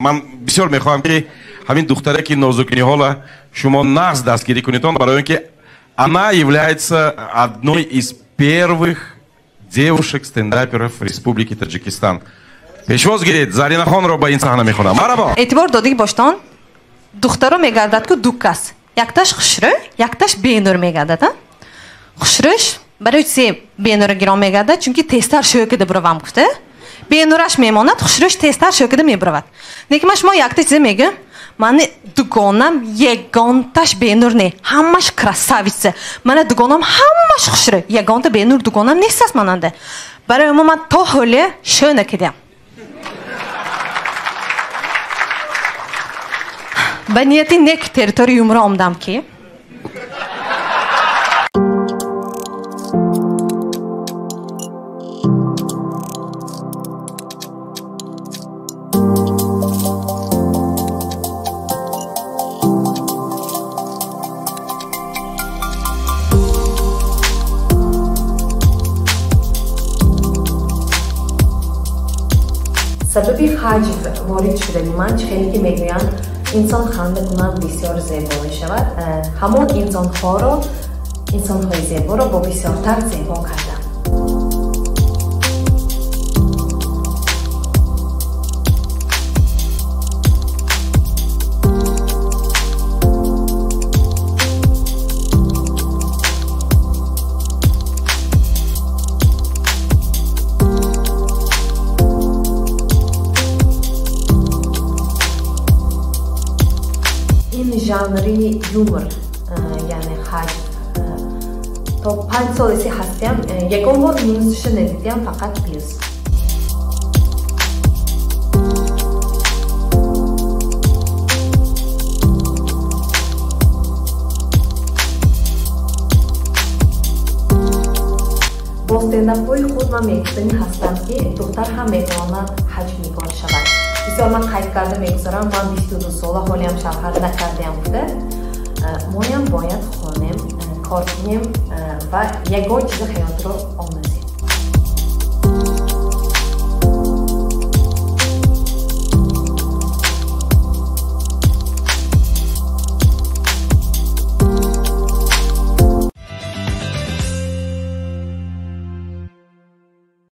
Ман бисёр мехоҳам, ки ҳамин духтараки нозукниҳола шумо нағз дастгирӣ кунед, он барои он ки она является одной из первых девушек-стендаперов Республики Таджикистан. Пешвоз гиред, Заринахонро ба ин саҳна мехонам. Марҳабо! Эътибор додагӣ боштон, духтаро мегардад ку ду кас. Якташ хушрӯ, якташ бенур мегардад. Хушрӯш барои се бенура гирон мегардад, чунки тезтар шӯкида буравам гуфта. Бенураш мемонад, хушрӯш тезтар шӯкида мебуравад. Лекин ман шумо якта чизе мегӯям, мани дугонам ягонташ бенур не, ҳамаш красавица. Мана дугонам ҳамаш хушрӯ, ягонта бенур дугонам нест аст мананда. Барои мо ман то ҳоле шӯ накардам. Ба нияти нек территорияи юмора омдам ки сабаби ҳаҷв ворид шудани ман чӣ хеле ки мегӯянд, инсон ханда кунад бисёр зебо мешавад. Ҳамон инсонҳоро, инсонҳои зеборо бо бисёртар зебо кардам. Жанри юмор, яъне ҳаҷв, то 5 солеси ҳастиам ягон бор минусша надидиам, фақат плюс. Бо стендапҳои худ ман мегуфтанӣ ҳастам, ки духтар ҳам метавонад ҳаҷвнигор шавад. Бисёр ман қайд карда мегузорам, ман 22 сола ҳолиам шавҳар накардаям гуфта, моям бояд хонем, кор кунем ва ягон чизи ҳаётро омӯзем.